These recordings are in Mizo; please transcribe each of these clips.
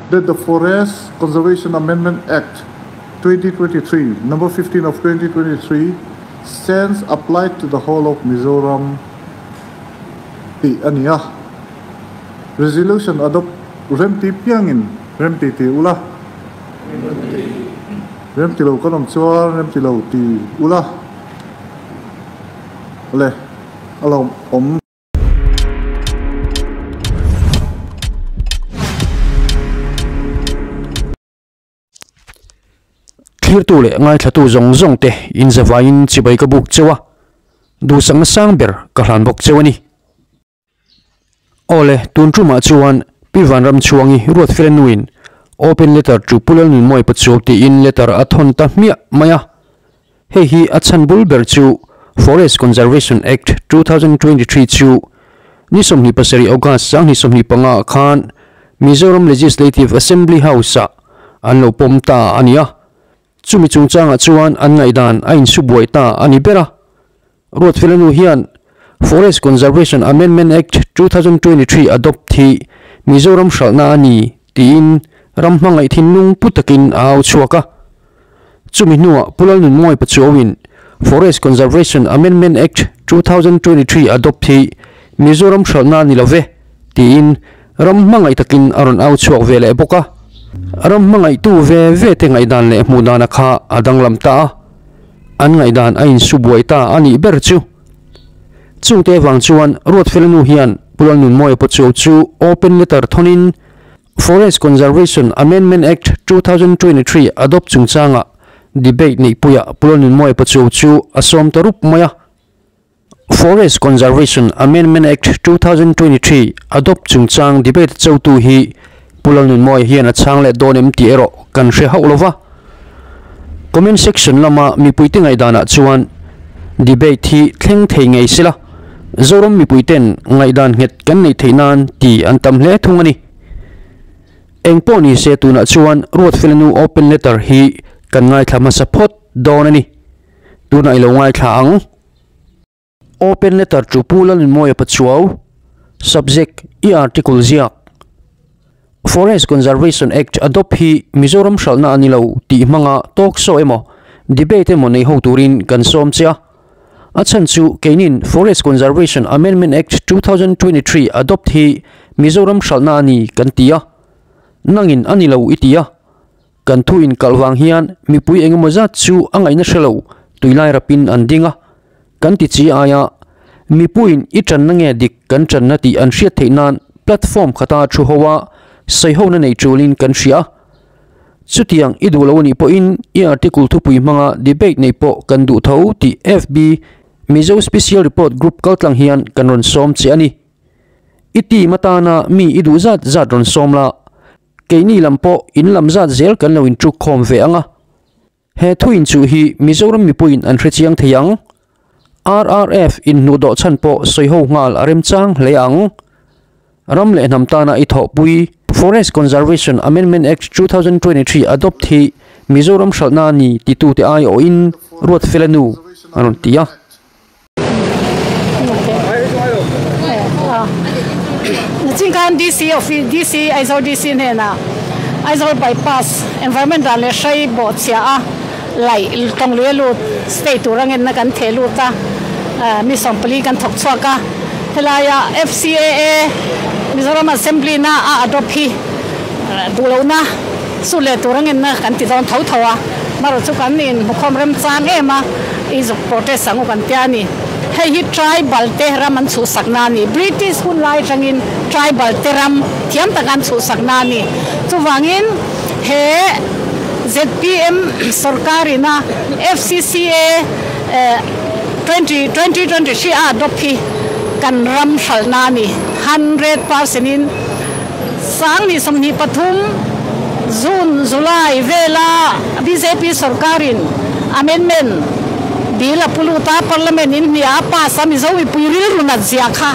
That the Forest Conservation Amendment Act 2023, number 15 of 2023, stands applied to the whole of Mizoram tih a ni a. Resolution adopt remti piangin remti ti ula. Remti lo kan awm chuan remti lo ti ula. Awle, a lawmawm. Thlirtu leh ngaithlatu zawng zawng te in zavaiin chibai ka buk cheu a, duhsakna sang ber ka hlan bawk cheu a ni. Awle, tun tumah chuan Pi Vanramchhuangi Ruatfela nuin Open Letter to Pu Lalnunmawi Pachuau tiin letter a thawn ta hmiah mai a. Hei hi a chhan bul ber chu Forest Conservation Act 2023 chu ni 27 August 2025 ah khan Mizoram Legislative Assembly House-ah an lo pawm ta a ni a. Chumi chungchangah chuan an ngaihdan a insubuai ta a ni ber a. Ruatfela nu hian Forest Conservation Amendment Act 2023 adopt hi Mizoram hralhna a ni tiin ram hmangaih thinlung pu takin a au chhuak a. Chumi hnuah Pu Lalnunmawi Pachuauin Forest Conservation Amendment Act 2023 adopt hi Mizoram hralhna a ni lo ve tiin ram hmangaih takin a rawn au chhuak ve leh bawk a. Ram hmangaihtu ve ve te ngaihdan leh hmuhdana kha a danglam ta a, an ngaihdan a insu buai ta a nih ber chu. Chungte vang chuan Ruatfela nu hian Pu Lalnunmawi Pachuau chu open letter thawnin Forest Conservation Amendment Act 2023 adopt chungchanga debate neihpuiah Pu Lalnunmawi Pachuau chu a sawm ta rup mai a. Forest Conservation Amendment Act 2023 adopt chungchang debate chotu hi Pu Lalnunmawi hian a chhang leh dawn em tih erawh kan hre hauh lo va. Comment section lama mipuite ngaihdanah chuan debate hi thleng thei ngei sela, Zoram mipuiten ngaihdan nghet kan neih theih nan ti an tam hle thung a ni. Eng pawh ni se tunah chuan Ruatfela nu open letter hi kan ngaithla hmasa phawt dawn a ni. Tunah i lo ngaithla ang. Open letter to Pu Lalnunmawia Pachuau, Subject, I article ziak. Forest Conservation Act adopt hi Mizoram hralhna a ni lo tih hmanga talk show emaw debate emaw nei ho turin kan sawm che a. A chhan chu keinin Forest Conservation Amendment Act 2023 adopt hi Mizoram hralhna a ni kan ti a. Nangin a ni lo i ti a. Kan thu inkalh vang hian mipui engemaw zat chu a ngaihna hre lo tuilai rapin an ding a. Kan ti chi aia mipuiin i tanna nge dik kan tanna tih an hriat theih nan platform khata thu ho a sawihona nei tulin kan hria. Chutiang i duh lo anih pawhin i article thupui hmanga debate nei pawh kan duh tho tih FB Mizo Special Report Group kaltlang hian kan rawn sawm che a ni. I team atana mi i duh zat zat rawn sawm la, keini lam pawh in lam zat zel kan lo intruk khawm ve ang a. He thu inchuh hi Mizoram mipuiin an hre chiang thei ang. RRF inhnuh dawh chhan pawh sawiho nghal a remchang hle ang. Ram leh hnam tana i thawhpui Forest Conservation Amendment Act 2023 adopt hi Mizoram hralhna a ni titute aiawhin Ruatfela nu a rawn ti a. Nachin khan DC office DC Aizawl DC hnenah Aizawl bypass environment dan leh hrai bawh chhia a laih tawng lui a lut stay tur a ngenna kan theh lut a mi 14 kan thawk chhuak a helaia FCAA Mizoram Assembly na a adopt hi duh lohna sut leh tur a ngenna kan ti dawn tho tho a marawh chu kan inhmukhawm remchang em a. I zuk protest ang u kan tia a ni. Hei hi tribal te ram an chhuhsakna a ni. British hun lai atangin tribal te ram thiam taka an chhuhsakna a ni. Chuvangin he zpm sorkarina FCCA 2023 a adopt hi kan ram hralhna a ni. 100% in 2023 June, July vela bjp sorkarin amendment bill a pu lut a, Parliament in hnia a pass a, Mizo mipui rilru nat zia kha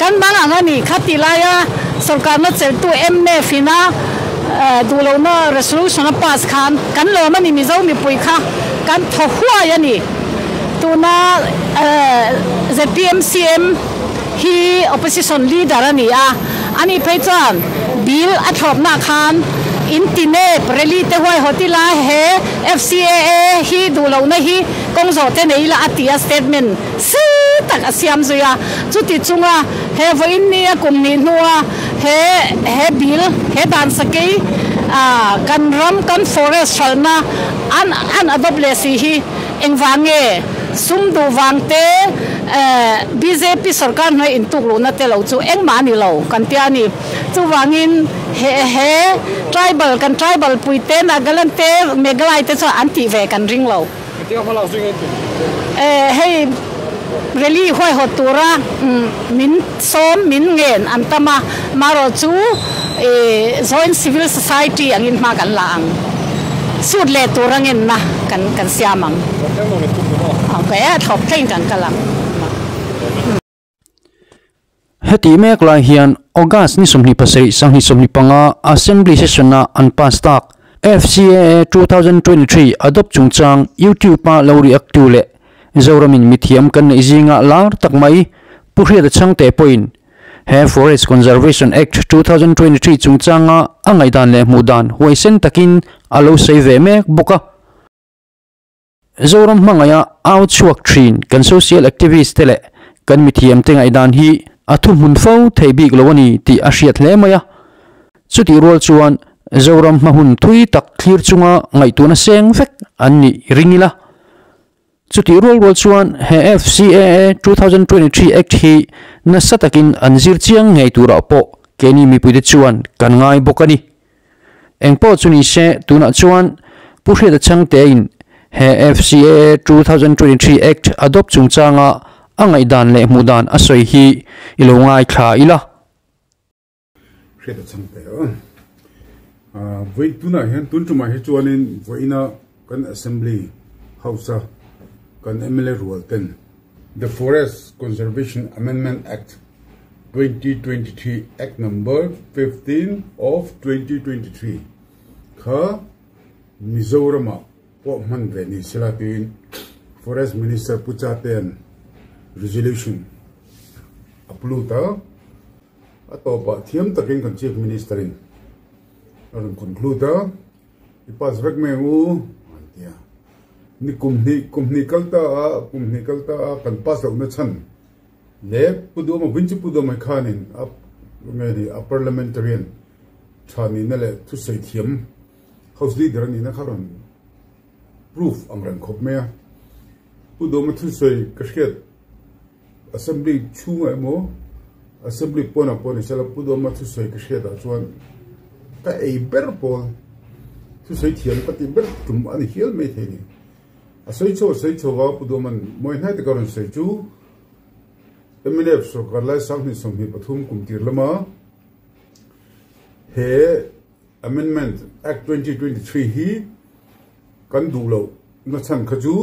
kan bang ang a ni. Kha tih laia sorkarna chelhtu mnf ina duh lohna resolution a pass khan kan lawm a ni, Mizo mipui kha kan thaw huai a ni. Tuna zpm CM hi opposition leader a ni a, ani phei chuan Bill a thlawpna khan in ti nep rally te huaihawt ila he FCAA hi duh lohna hi kawng zawh te nei ila a ti a statement si tak a siam zui a. Chuti chunga he vawiin ni a kum hnih hnua he he bill he dan sakei kan ram kan forest hralhna an an adopt leh si hi engvang nge sum duh vang te bjp sorkar hnuai intuk luhna te lo chu engmah a ni lo kan tia a ni. Chuvangin he he tribal kan tribal pui te Nagaland te Meghalaya te chuan an tih ve kan ring lo. Hei rally huaihawt tura min sawm min ngen an tam a, marawh chu joint civil society angin hma kan la ang. Suit leh tura ngenna kan kan siam ang. Thlawp thleng kan kal ang. Heti mek lai hian August ni 27 2025 Assembly Session-a an pass tak FCAA 2023 adopt chungchang YouTube-a lo react tu leh Zoramin mithiam kan neih zinga lar tak mai Pu Hriata Chhangte pawhin he Forest Conservation Act 2023 chungchanga a ngaihdan leh hmuhdan huaisen takin a lo sawi ve mek bawk a. Zoram hmangaia au chhuak thin kan social activist te leh kan mithiam te ngaihdan hi a thuhmun fo thei bik lo a ni tih a hriat hle mai a. Chutih rual chuan Zoram hmahun thui tak thlir chunga ngaihtuahna seng vek an nih ring ila. Chutih rual rual chuan he FCAA 2023 Act hi nasa takin an zir chiang ngei turah pawh keini mipuite chuan kan ngai bawk a ni. Engpawh chu ni se, tunah chuan Pu Hriata Chhangtein he FCAA 2023 Act adopt chungchanga a ngaihdan leh hmuhdan a sawi hi i lo ngaithla ila. Hriata Chhangte a vawi tunah hian tun tumah hi chuanin vawiina kan Assembly House-a kan mla rual ten The Forest Conservation Amendment Act 2023 Act Number 15 of 2023 kha Mizoramah pawh hman ve ni sela tiin Forest Minister Pu Chatea'n resolution a plut a, a tawpah thiam takin kan Chief Minister-in a rawn conclude a, i pass vek mai ang u an ti a. Ni kum hnih kum hnih kal ta a, kum hnih kal ta a kan pass lohna chhan Le Pu Duhma vin chu Pu Duhma khanin a nge ni a parliamentarian tha nihna leh thusawi thiam house leader a nihna kha rawn proof ang reng khawp mai a. Pu Duhma thusawi ka hriat assembly chhungah emaw assembly pawnah pawh ni sela Pu Duhma thusawi ka hriatah chuan ka ei ber pawl thusawi thiam ka tih ber tum a ni hial mai thei ni. A sawi chho a sawi chho va Pu Duhman mawi hnai taka rawn sawi chu mnf sorkar lai 2023 kum tir lama he Amendment Act 2023 hi kan duh loh na chhan kha chu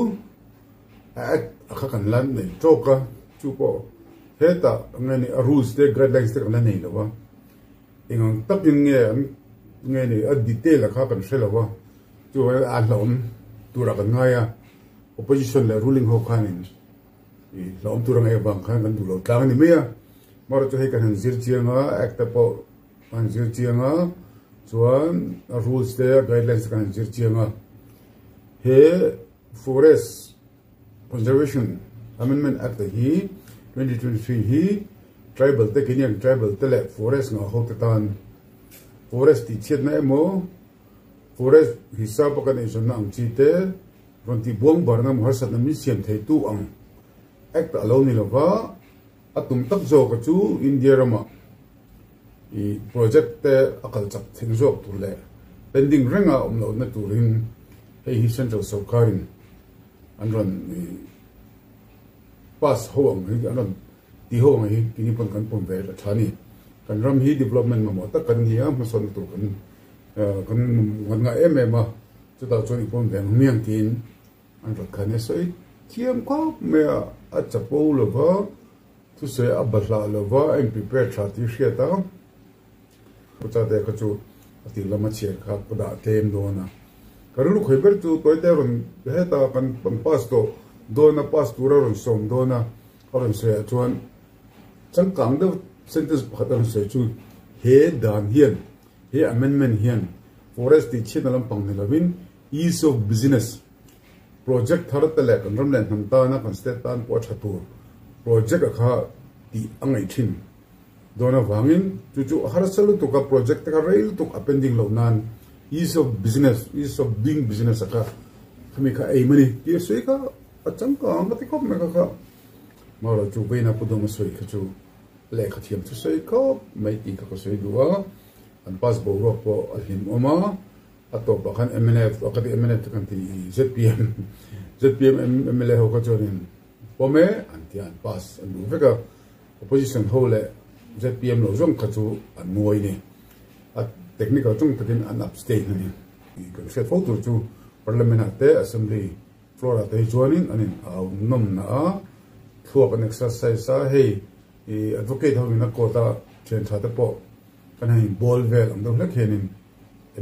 a act a kha kan la nei tawk a, chu pawh hetah nge ni a rules te guidelines te kan la nei lo a, eng ang takin nge an nge ni a detail a kha kan hre lo a, chu a hlauhawm turah kan ngai a, opposition leh ruling ho khanin I hlawm tur ang avang khan kan duh lo tlang a ni mai a, amaherawhchu hei kan han zir chiang a, act te pawh kan han zir chiang a, chuan a rules te a guidelines te kan han zir chiang a, he Forest Conservation Amendment Act hi 2023 hi tribal te keini ang tribal te leh forest ngah ho te tan forest tih chhiatna emaw forest hisap a kan eizawnna ang chi te Rawn tih buang barna maw harsatna min siam theitu ang Act a lo ni lova, a tum tak zawka chu India rama i project te a kal chak thing zawk tur leh pending renga awm lohna turin hei hi Central sorkarin an rawn i pass ho ang hi an rawn ti ho ang hi kini pawn kan pawm ve tha a ni. Kan ram hi development mamawh tak kan ni a, hmasawnna tur kan kan ngat ngah em em a. Chutah chuan i pawm ve ang hmiang tiin an rawn khan a sawi thiam khawp mai a, a chapo lo va, thusawi a bahlah lo va, a in prepare tha tih hriat a, Pu Chate kha chu a tih lama chhiar kha ka dah tlem dawn a, ka rilru khawi ber chu tawite rawn heta kan pass tawh dawn a, pass tura rawn sawm dawn a, a rawn sawi ah chuan changkang deuh sentence pakhat a rawn sawi chu he dan hian. He amendment hian forest tih chhiatna lampang ni lovin ease of business project thar te leh kan ram leh hnam tana kan state tan pawh a tha tur project a kha tih a ngaih thin dawn avangin chu chu a harsa lutuk a project te kha rei lutuk a pending loh nan ease of business ease of doing business a kha khami kha ei mani tih a sawi kha a changkang ka ti khawp mai kha kha Marawh chu vawiina Pu Dawma sawi kha chu lehkha thiam chu sawi khawp mai tih kha ka sawi duh a, an pass boruak pawh a hlim awm a, a tawpah khan mnf a ka ti mnf te kan ti zpm zpm mla ho kha chuanin pawm e an ti a an pass an duh vek a, opposition ho leh zpm lo zawng kha chu an ngawi ni a technical tawng takin an abstain a ni. Kan hriat fo tur chu parliament ah te assembly Floor ah te hi chuanin an in au nawm na a, thluak an exercise a, hei i advocate ho in a court a thian tha te pawh kan han in bawl vel ang deuh hlek hianin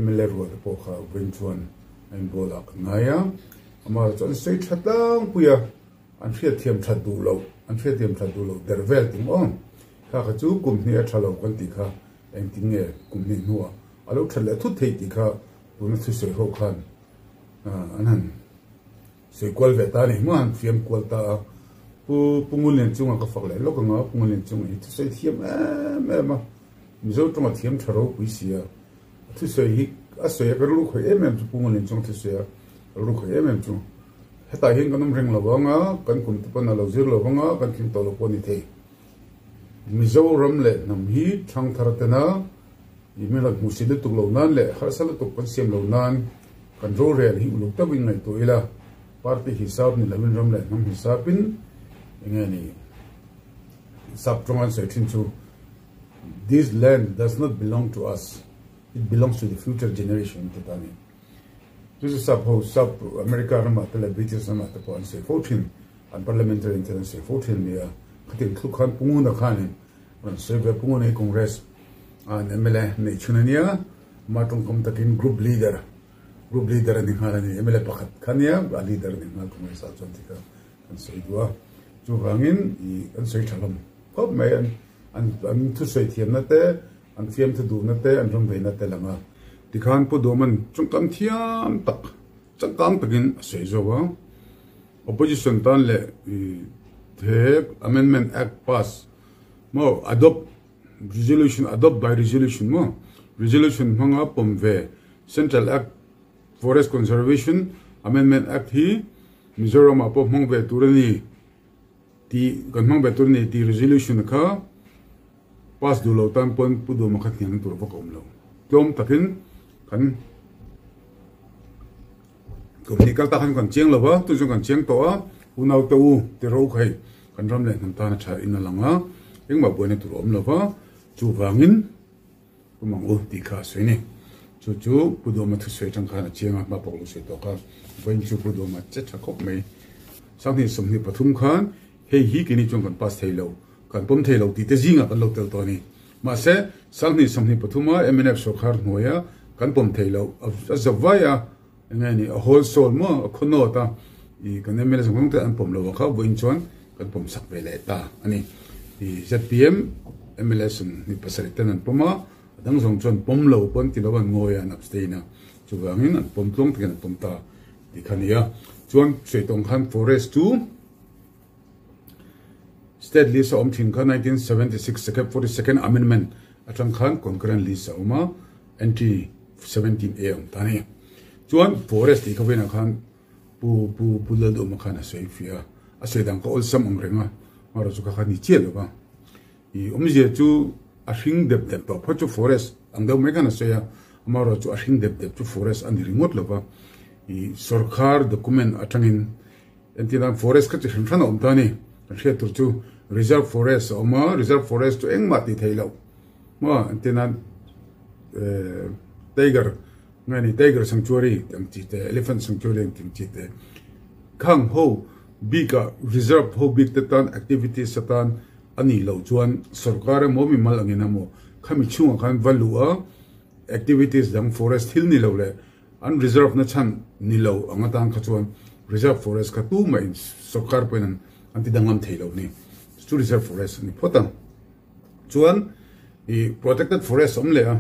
mla rual te pawh kha vawiin chuan a in bawl ah ka ngai a, amaherawhchu an sawi tha tlangpui a, an hriatthiam that duh loh, an hriatthiam that duh loh der vel ting aw, kha kha chu kum hnih a tha lo kan tih kha engtin nge kum hnih hnuah a lo that leh thut theih tih kha tuna thusawi ho khan An han sawi kual ve ta a ni maw, an han fiam kual ta a. Pu Pu Ngunlian chunga ka fak leh lawk ang a, Pu Ngunlian chunga hi thusawi thiam em em a, Mizo tawnga thiam tha ropui si a, a thusawi hi a sawi a ka rilru khawih em em chu Pu Ngunlian chunga thusawi a ka rilru khawih em em chu hetah hian kan awm reng lo ang a, kan kum te pawn a lo zir lo vang a, kan tling tawh lo pawh a ni thei. Mizoram leh hnam hi thangthar tena I min rawn hmuhsit lutuk lo nan leh harsa lutuk kan siam lo nan kan rorel hi uluk deuhin ngaihtuah ila, party hisap ni loin ram leh hnam hisapin enge ni sap tawng an sawi thin chu This land does not belong to us, it belongs to the future generation ti ta ni. Chu chu sap ho sap America ramah te leh British ramah te pawh an sawi fo thin, an parliamentarian ten an sawi fo thin nia. Khatiang thluk khan Pu Nguna khanin rawn sawi ve, Pu Nguna hi Congress An mla neih chhun a nia, ama tawngkam takin group leader, group leader a ni nghal a ni, mla pakhat kha nia, a leader a ni nghal Congress ah chuan tih kha kan sawi duh a, chuvangin ih an sawi tha hlawm khawp mai, an an an thusawi thiamna te, an fiamthu duhna te, an ram veina te lang a. Tikhan Pu Duhman changkang thiam tak, changkang takin a sawi zawk a, opposition tan leh ih he amendment act pass maw adopt Resolution adopt by resolution maw? Resolution hmanga pawm ve Central Act Forest Conservation Amendment Act hi Mizoram ah pawh hmang ve tur a ni tih kan hmang ve tur a ni tih resolution kha pass duh lo tan pawn Pu Duhma kha hniang tur vak a awm lo. Tlawm takin kan kum hnih kal tak khan kan chiang lo va, tun chuan kan chiang tawh a, unau te u ti ro kha hei kan ram leh hnam tan a tha in a lang a, engmah buaina tur a awm lo va, chuvangin pu mang u tih kha a sawi a ni. Chu chu Pu Duhma thusawi atang khan a chiang a, hma pawh ka lo sawi tawh kha, vawiin chu Pu Duhma che tha khawp mai. Sanghnih 23 khan hei hi keini chuan kan pass thei lo, kan pawm thei lo tih te zingah kan lo tel tawh a ni. Mahse, 20 23 a mnf sawrkhar hnuaia kan pawm theih loh a za vai a, eng nge ni, a hawl sawl maw, a khaw nawt a, ih kan mla zawng zawng te an pawm lo a kha vawiin chuan kan pawm sak ve leh ta a ni. Ih zpm mla 27 ten an pawm a, a dang zawng chuan pawm lo pawh an ti lo a, an ngawi a, an abstain a, chuvangin an pawm tluang takin an pawm ta tih kha a ni a. Chuan sawi tawng khan forest chu, State list a awm thin kha 1976 second 42nd amendment atang khan concurrent list a awm a, entry 17A awm ta a ni. Chuan forest tih kha vawiinah khan Pu Pu Pu Lalduhma khan a sawi fiah a, a sawi dan kha awlsam ang reng a, amaherawh chu kha kha ni chiah lo va. I awmzia chu a hring dep dep tawh phawt chu forest ang deuh mai khan a sawi a, amaherawh chu a hring dep dep chu forest a ni ringawt lo va. I sorkar document atangin Entir nan forest kha chi hran hran a awm ta a ni. Kan hriat tur chu reserve forest a awm a, reserve forest chu engmah tih theih loh maw entir nan tiger nge ni tiger sanctuary ang chi te elephant sanctuary ang chi te khang ho bik ah reserve ho bik te tan activities atan a nih loh chuan sorkar emaw mimal angin emaw khami chhungah khan va luh a activities dang forest thil ni lo leh An reserve na chhan ni lo ang atan kha chuan reserve forest kha tumah in sorkar pawhin an an ti danglam thei lo ni. Chu reserve forest a ni phawt ang. Chuan i protected forest awm leh a.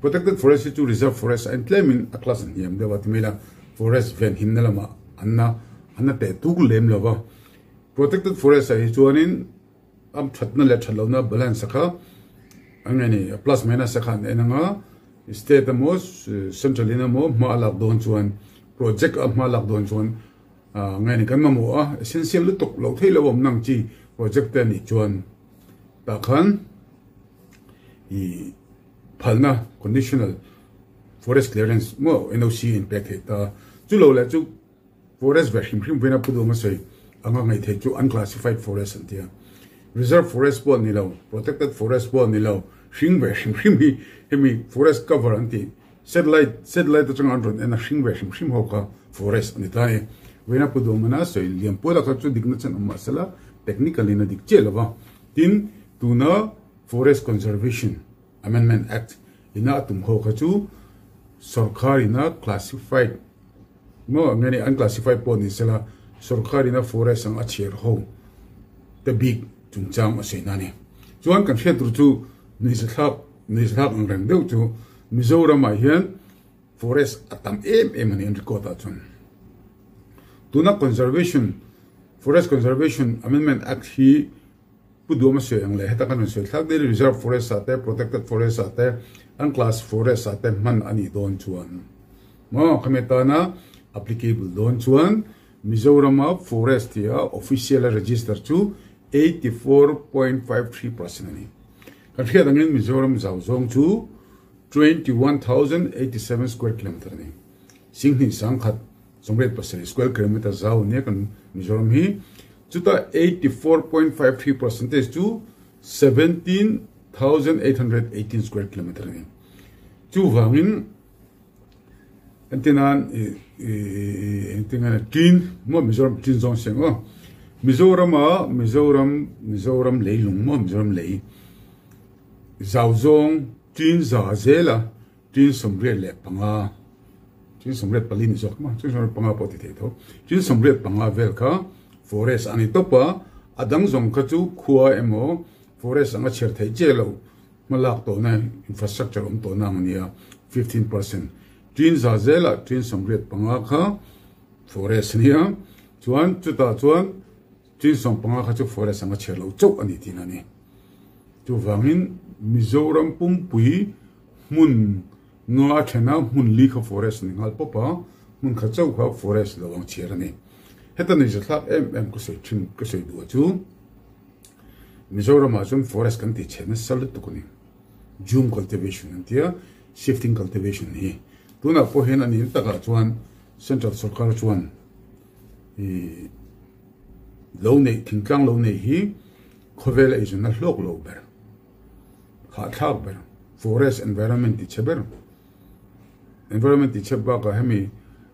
Protected forest hi chu reserve forest a intlemin a class a hniam deuh a ti mai la, forest ven himna lamah an na an na teh tuk lem lo va. Protected forest ah hi chuanin a thatna leh that lohna balance a kha a nge ni a plus minus a kha an en anga state emaw central in emaw hma a lak dawn chuan project a hma lak dawn chuan nge ni kan mamawh a essential lutuk loh theih loh awm nang chi project te a nih chuan tah khan ih phalna conditional forest clearance maw NOC in pek theih ta chu lo leh chu Forest ve hrim hrim vena pu duh hmasei anga ngaih theih chu unclassified forest an ti a. Reserve forest pawh ni lo, protected forest pawh ni lo, hring ve hrim hrim hi hemi forest cover an tih satellite satellite atanga an rawn en a hring ve hrim hrim ho kha forest a ni ta a ni. Vena pu duh hmana sawi liam puala kha chu dikna chen awm mahsela technical in a dik chiah lo va. Tin, tuna Forest Conservation Amendment Act ina a tum ho kha chu sorkar ina classified maw nge ni unclassified pawh ni sela sorkar ina forest ang a chhiar ho te bik chungchang a sawi na a ni. Chuan kan hriat tur chu nuihzathlak nuihzathlak ang reng deuh chu Mizoram ah hian forest a tam em em a ni an record ah chuan. Tuna conservation Forest Conservation Amendment Act hi Pu Duam a sawi ang leh heta kan rawn sawi thlak daily reserve forest ah te protected forest ah te unclass forest ah te hman a nih dawn chuan maw khami atana applicable dawn chuan Mizoram-a forest tia official a register chu 84.53% a ni. Kan hriat angin Mizoram zau zawng chu 21,087 square kilometer a ni. Singhnih sangkhat 87 square kilometer zau a nia kan Mizoram hi. Chuta 84.53 percentage chu 17,818 square kilometer a ni. Chuvangin entirnan engtin Chin maw Mizoram Chin zawng siang aw Mizorama Mizoram Mizoram leilung maw Mizoram lei zau zawng Chin za zela Chin 85 Chin 84 ni zawk maw Chin 85 pawh ti thei tho Chin 85 vel kha forest a ni tawp a a dang zawng kha chu khua emaw forest anga chhiar theih chiah loh hmalak tawhna infrastructure awm tawhna ang a nia 15% Chin za zelah Chin 85 kha forest a nia chuan chutah chuan Chin 15 kha chu forest anga chhiar loh chauh a ni tihna a ni. Chuvangin Mizoram pumpui hmun nga a then a, hmun li kha forest ni nghal pawp a, hmun kha chauh kha forest lo ang chhiar a ni. Heta nuihza thlak em em ka sawi thin ka sawi duh a chu Mizoramah chuan forest kan tih chhe nasa lutuk a ni. Jhum cultivation an tia, shifting cultivation hi. Tunah pawh hian a nih takah chuan central sorkar chuan ih lo neih thingtlang lo neih hi khawvel a eizawnna hlawk lo ber. Hahthlak ber, forest environment ti chhe ber, environment ti chhe bakah hemi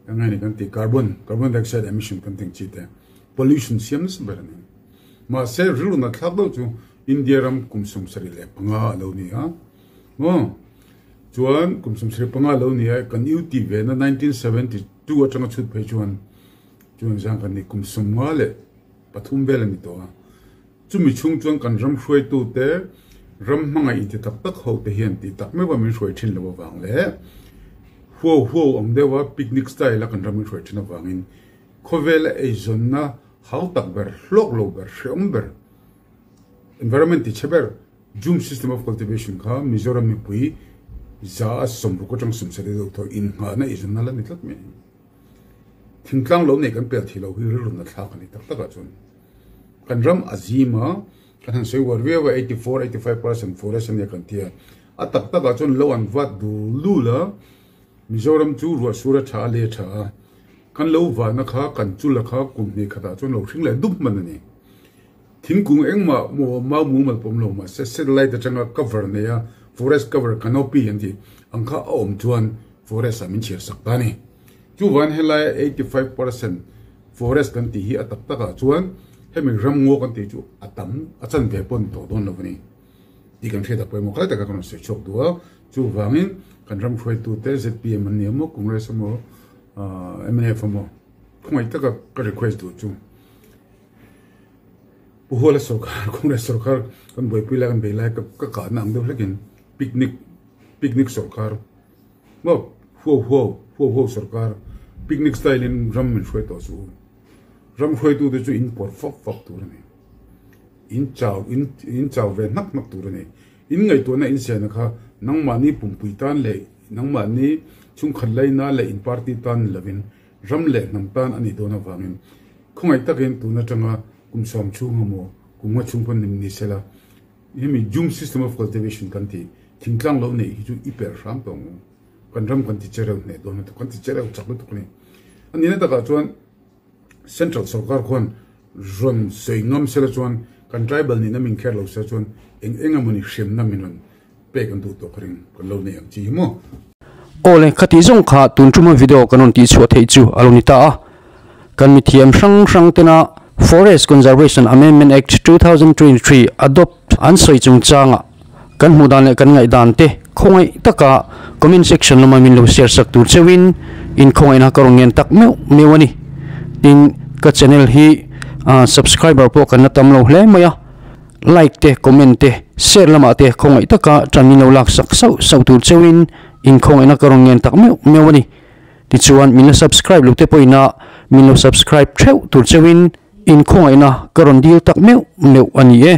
eng nge ni kan tih carbon, carbon dioxide emission kan tih ang chi te, pollution siam nasa ber a ni. Mahse rilru nat thlak deuh chu India ram kum 75 a lo ni a, maw? Chuan kum 75 a lo ni a, kan U tih ve na 1972 atanga chhut phei chuan chuan zang kan ni kum 53 vel a ni tawh a. Chumi chhung chuan kan ram hruaitute, ram hmangaih inti tak tak hote hian tih tak meuh a min hruai thin lo avang leh huau huau ang deuha picnic style a kan ram min hruai thin avangin khawvela eizawnna hau tak ber, hlawk lo ber, hreawm ber, environment ti chhe ber Jhum system of cultivation kha Mizoram mipui 60% atang 70 deuh thaw innghahna eizawnna la ni tlat mai a ni. Thingtlang lo nei kan pel thei lo hi rilru nathlak a ni tak takah chuan. Kan ram a zim a, kan han sawi uar viau a, 84, 85% forest a nia kan ti a. A tak takah chuan lo an vat dul dul a, Mizoram chu ruah sur a tha a, le a tha a. Kan lo vahna kha, kan chula kha kum hnih khatah chuan lo hring leh dup hman a ni. Thingkung engmah maw mau mumal pawm lo mahse satellite atanga cover nei a, forest cover canopy an tih ang kha a awm chuan forest ah min chhiar sak ta a ni. Chuvan helaia 85% forest kan tih hi a tak takah chuan hemi ramngaw kan tih chu a tam a chanve pawh a ni tawh dawn lo a ni tih kan hriat a pawimawh khalai taka kan rawn sawi chhuak duh a. Chuvangin kan ram hruaitute zpm an ni emaw Congress emaw mnf emaw khawngaih taka ka request duh chu Pu Huala sorkar Congress sorkar kan buaipui lai kan bei lai ka kahna ang deuh hlekin picnic. Picnic sorkar maw huau huau huau huau sorkar picnic style in ram min hruai tawh suh u. Ram hruaitu te chu in pawr fap fap tur a ni. In chau in in chau ve hnak hnak tur a ni. In ngaihtuahna in siana kha nangmahni pumpui tan leh nangmahni chhungkhat laina leh in party tan ni lovin ram leh hnam tan a nih dawn avangin khawngaih takin tun atanga kum sawm chhung emaw kum nga chhung pawn ni sela hemi jhum system of cultivation kan tih thingtlang lo neih hi chu i perh hram tawh ang u. Kan ram kan ti chereu hneh dawn lutuk kan ti chereu chak lutuk a ni. A nihna takah chuan Central sorkar khuan rawn sawi ngam sela chuan kan tribal nihna min kher lo sela chuan eng eng emawni hriamna min rawn pek an duh tawh ka ring kan lo nei ang chi hi maw. Awle, khati zawng kha tun tuma video kan rawn tihchhuah theih chu a lo ni ta a. Kan mithiam hrang hrang tena Forest Conservation Amendment Act 2023 adopt an sawi chungchanga kan hmuh dan leh kan ngaihdan te khawngaih taka comment section lama min lo share sak tur cheuhin in khawngaihna ka rawn ngen tak meuh meuh a ni. Tin, ka channel hi subscriber pawh kan la tam lo hle mai a, like te comment te share lamah te khawngaih taka tan min lo lak sak sauh sauh tur cheuhin in khawngaihna ka rawn ngen tak meuh meuh a ni. Tichuan min la subscribe lo te pawhin a min lo subscribe theuh tur cheuhin in khawngaihna ka rawn dil tak meuh meuh a ni e.